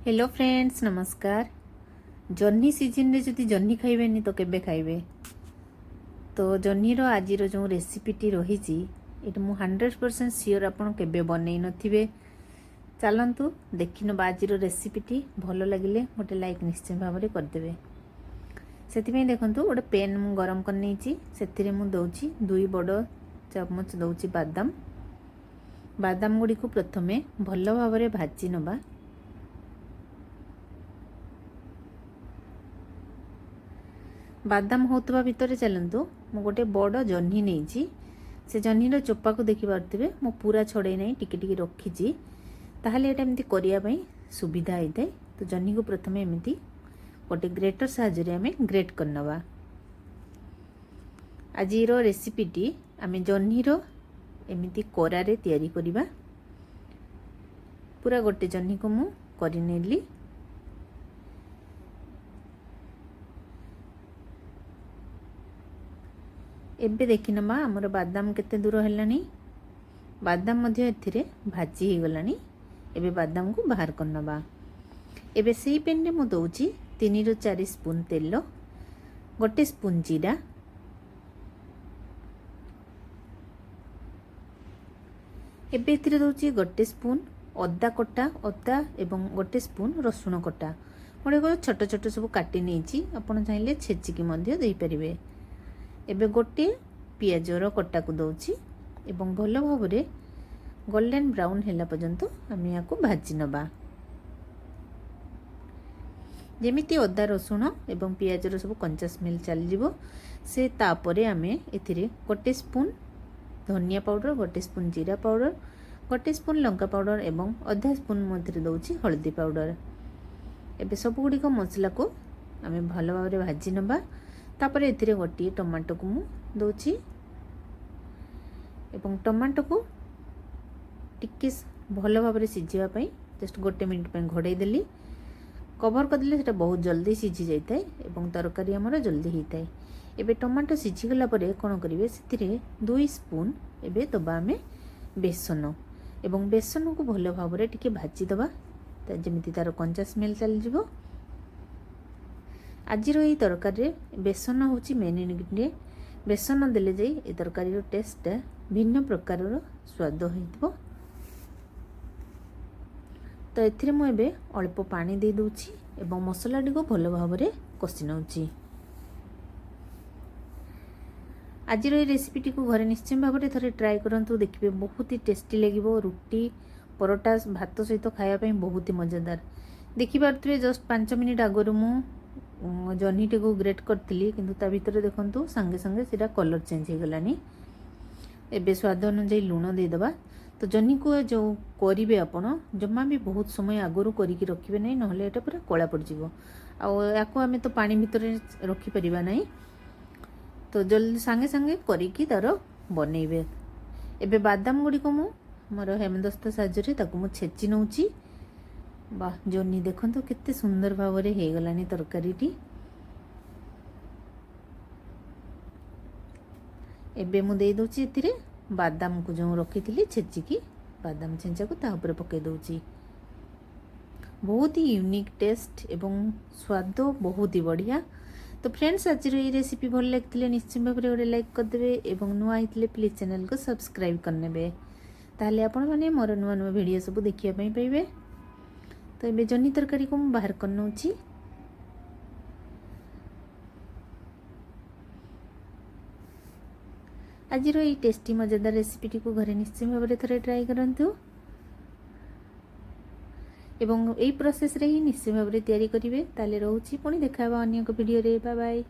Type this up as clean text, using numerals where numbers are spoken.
Hello friends, ନମସ୍କାର। ଜହ୍ନି ସିଜନରେ ଯଦି ଜହ୍ନି ଖାଇବେନି ତ କେବେ ଖାଇବେ? ତ ଜହ୍ନିର ଆଜିର ଯେଉଁ ରେସିପିଟି ରହିଛି, ଏଇଟା ମୁଁ 100% ସିଓର ଆପଣ କେବେ ବନେଇ ନଥିବେ। ଚାଲନ୍ତୁ ଦେଖିନେବା ଆଜିର ରେସିପିଟି। ଭଲ ଲାଗିଲେ ଗୋଟେ ଲାଇକ୍ ନିଶ୍ଚୟ ଭାବରେ କରିଦେବେ। ସେଥିପାଇଁ ଦେଖନ୍ତୁ, ଗୋଟେ ପେନ୍ ମୁଁ ଗରମ କରିନେଇଛି। ସେଥିରେ ମୁଁ ଦେଉଛି 2 ବଡ଼ ଚାମଚ ଦେଉଛି ବାଦାମ। ବାଦାମ ଗୁଡ଼ିକୁ ପ୍ରଥମେ ଭଲ ଭାବରେ ଭାଜି ନେବା। ବାଦାମ ହେଉଥିବା ଭିତରେ ଚାଲନ୍ତୁ, ମୁଁ ଗୋଟେ ବଡ଼ ଜହ୍ନି ନେଇଛି। ସେ ଜହ୍ନିର ଚୋପାକୁ ଦେଖିପାରୁଥିବେ, ମୁଁ ପୁରା ଛଡ଼େଇ ନାହିଁ, ଟିକେ ଟିକେ ରଖିଛି। ତାହେଲେ ଏଇଟା ଏମିତି କରିବା ପାଇଁ ସୁବିଧା ହେଇଥାଏ। ତ ଜହ୍ନିକୁ ପ୍ରଥମେ ଏମିତି ଗୋଟେ ଗ୍ରେଟର ସାହାଯ୍ୟରେ ଆମେ ଗ୍ରେଟ୍ କରିନେବା। ଆଜିର ରେସିପିଟି ଆମେ ଜହ୍ନିର ଏମିତି କୋରାରେ ତିଆରି କରିବା। ପୁରା ଗୋଟେ ଜହ୍ନିକୁ ମୁଁ କରିନେଲି। ଏବେ ଦେଖିନେବା ଆମର ବାଦାମ କେତେ ଦୂର ହେଲାଣି। ବାଦାମ ମଧ୍ୟ ଏଥିରେ ଭାଜି ହେଇଗଲାଣି। ଏବେ ବାଦାମକୁ ବାହାର କରିନେବା। ଏବେ ସେଇ ପ୍ୟାନ୍ରେ ମୁଁ ଦେଉଛି 3ରୁ 4 ସ୍ପୁନ୍ ତେଲ, ଗୋଟେ ସ୍ପୁନ୍ ଜିରା। ଏବେ ଏଥିରେ ଦେଉଛି ଗୋଟେ ସ୍ପୁନ୍ ଅଦା କଟା, ଅଦା ଏବଂ ଗୋଟେ ସ୍ପୁନ୍ ରସୁଣ କଟା। ମୁଁ ଛୋଟ ଛୋଟ ସବୁ କାଟି ନେଇଛି, ଆପଣ ଚାହିଁଲେ ଛେଚିକି ମଧ୍ୟ ଦେଇପାରିବେ। ଏବେ ଗୋଟିଏ ପିଆଜର କଟାକୁ ଦେଉଛି ଏବଂ ଭଲ ଭାବରେ ଗୋଲ୍ଡେନ୍ ବ୍ରାଉନ୍ ହେଲା ପର୍ଯ୍ୟନ୍ତ ଆମେ ଏହାକୁ ଭାଜି ନେବା। ଯେମିତି ଅଦା, ରସୁଣ ଏବଂ ପିଆଜର ସବୁ କଞ୍ଚା ସ୍ମେଲ୍ ଚାଲିଯିବ, ସେ ତାପରେ ଆମେ ଏଥିରେ ଗୋଟେ ସ୍ପୁନ୍ ଧନିଆ ପାଉଡ଼ର, ଗୋଟେ ସ୍ପୁନ୍ ଜିରା ପାଉଡ଼ର, ଗୋଟେ ସ୍ପୁନ୍ ଲଙ୍କା ପାଉଡ଼ର ଏବଂ ଅଧା ସ୍ପୁନ୍ ମୁଁ ଏଥିରେ ଦେଉଛି ହଳଦୀ ପାଉଡ଼ର। ଏବେ ସବୁଗୁଡ଼ିକ ମସଲାକୁ ଆମେ ଭଲ ଭାବରେ ଭାଜି ନେବା। ତାପରେ ଏଥିରେ ଗୋଟିଏ ଟମାଟୋକୁ ମୁଁ ଦେଉଛି ଏବଂ ଟମାଟୋକୁ ଟିକେ ଭଲ ଭାବରେ ସିଝିବା ପାଇଁ ଜଷ୍ଟ ଗୋଟେ ମିନିଟ୍ ପାଇଁ ଘୋଡ଼େଇ ଦେଲି। କଭର୍ କରିଦେଲେ ସେଇଟା ବହୁତ ଜଲ୍ଦି ସିଝି ଯାଇଥାଏ ଏବଂ ତରକାରୀ ଆମର ଜଲ୍ଦି ହେଇଥାଏ। ଏବେ ଟମାଟୋ ସିଝିଗଲା ପରେ କ'ଣ କରିବେ, ସେଥିରେ 2 ସ୍ପୁନ୍ ଏବେ ଦେବା ଆମେ ବେସନ ଏବଂ ବେସନକୁ ଭଲ ଭାବରେ ଟିକେ ଭାଜିଦେବା, ଯେମିତି ତା'ର କଞ୍ଚା ସ୍ମେଲ୍ ଚାଲିଯିବ। ଆଜିର ଏଇ ତରକାରୀରେ ବେସନ ହେଉଛି ମେନ୍ ଇନଗ୍ରିଡ଼ିଏଣ୍ଟ। ବେସନ ଦେଲେ ଯାଇ ଏ ତରକାରୀର ଟେଷ୍ଟଟା ଭିନ୍ନ ପ୍ରକାରର ସ୍ୱାଦ ହେଇଥିବ। ତ ଏଥିରେ ମୁଁ ଏବେ ଅଳ୍ପ ପାଣି ଦେଇ ଦେଉଛି ଏବଂ ମସଲାଟିକୁ ଭଲ ଭାବରେ କଷି ନେଉଛି। ଆଜିର ଏଇ ରେସିପିଟିକୁ ଘରେ ନିଶ୍ଚୟ ଭାବରେ ଥରେ ଟ୍ରାଏ କରନ୍ତୁ, ଦେଖିବେ ବହୁତ ହି ଟେଷ୍ଟି ଲାଗିବ। ରୁଟି, ପରଟା, ଭାତ ସହିତ ଖାଇବା ପାଇଁ ବହୁତ ହି ମଜାଦାର। ଦେଖିପାରୁଥିବେ, ଜଷ୍ଟ 5 ମିନିଟ୍ ଆଗରୁ ମୁଁ ଜହ୍ନିଟିକୁ ଗ୍ରେଟ୍ କରିଥିଲି, କିନ୍ତୁ ତା ଭିତରେ ଦେଖନ୍ତୁ, ସାଙ୍ଗେ ସାଙ୍ଗେ ସେଇଟା କଲର୍ ଚେଞ୍ଜ ହେଇଗଲାଣି। ଏବେ ସ୍ୱାଦ ଅନୁଯାୟୀ ଲୁଣ ଦେଇଦେବା। ତ ଜହ୍ନିକୁ ଯେଉଁ କରିବେ ଆପଣ, ଜମା ବି ବହୁତ ସମୟ ଆଗରୁ କରିକି ରଖିବେ ନାହିଁ, ନହେଲେ ଏଇଟା ପୁରା କଳା ପଡ଼ିଯିବ। ଆଉ ୟାକୁ ଆମେ ତ ପାଣି ଭିତରେ ରଖିପାରିବା ନାହିଁ। ତ ଜଲ୍ଦି ସାଙ୍ଗେ ସାଙ୍ଗେ କରିକି ତା'ର ବନେଇବେ। ଏବେ ବାଦାମ ଗୁଡ଼ିକୁ ମୁଁ ମୋର ହେମଦସ୍ତା ସାହାଯ୍ୟରେ ତାକୁ ମୁଁ ଛେଚି ନେଉଛି। ବାহ, ଜହ୍ନି ଦେଖନ୍ତୁ, କେତେ ସୁନ୍ଦର ଭାବରେ ହେଇଗଲାଣି ତରକାରୀଟି। ଏବେ ମୁଁ ଦେଇଦେଉଛି ଏଥିରେ ବାଦାମକୁ, ଯେଉଁ ରଖିଥିଲି ଛେଚିକି, ବାଦାମ ଛେଞ୍ଚାକୁ ତା ଉପରେ ପକାଇ ଦେଉଛି। ବହୁତ ହି ୟୁନିକ୍ ଟେଷ୍ଟ ଏବଂ ସ୍ୱାଦ ବହୁତ ହି ବଢ଼ିଆ। ତ ଫ୍ରେଣ୍ଡସ୍, ଆଜିର ଏଇ ରେସିପି ଭଲ ଲାଗିଥିଲେ ନିଶ୍ଚୟ ଭାବରେ ଗୋଟେ ଲାଇକ୍ କରିଦେବେ ଏବଂ ନୂଆ ହେଇଥିଲେ ପ୍ଲିଜ୍ ଚ୍ୟାନେଲକୁ ସବସ୍କ୍ରାଇବ୍ କରିନେବେ। ତାହେଲେ ଆପଣମାନେ ମୋର ନୂଆ ନୂଆ ଭିଡ଼ିଓ ସବୁ ଦେଖିବା ପାଇଁ ପାଇବେ। ତ ଏବେ ଜହ୍ନି ତରକାରୀକୁ ମୁଁ ବାହାର କରିନେଉଛି। ଆଜିର ଏଇ ଟେଷ୍ଟି ମଜାଦାର ରେସିପିଟିକୁ ଘରେ ନିଶ୍ଚୟ ଭାବରେ ଥରେ ଟ୍ରାଏ କରନ୍ତୁ ଏବଂ ଏଇ ପ୍ରୋସେସ୍ରେ ହିଁ ନିଶ୍ଚୟ ଭାବରେ ତିଆରି କରିବେ। ତାହେଲେ ରହୁଛି, ପୁଣି ଦେଖା ହେବା ଅନ୍ୟ ଏକ ଭିଡ଼ିଓରେ। Bye bye.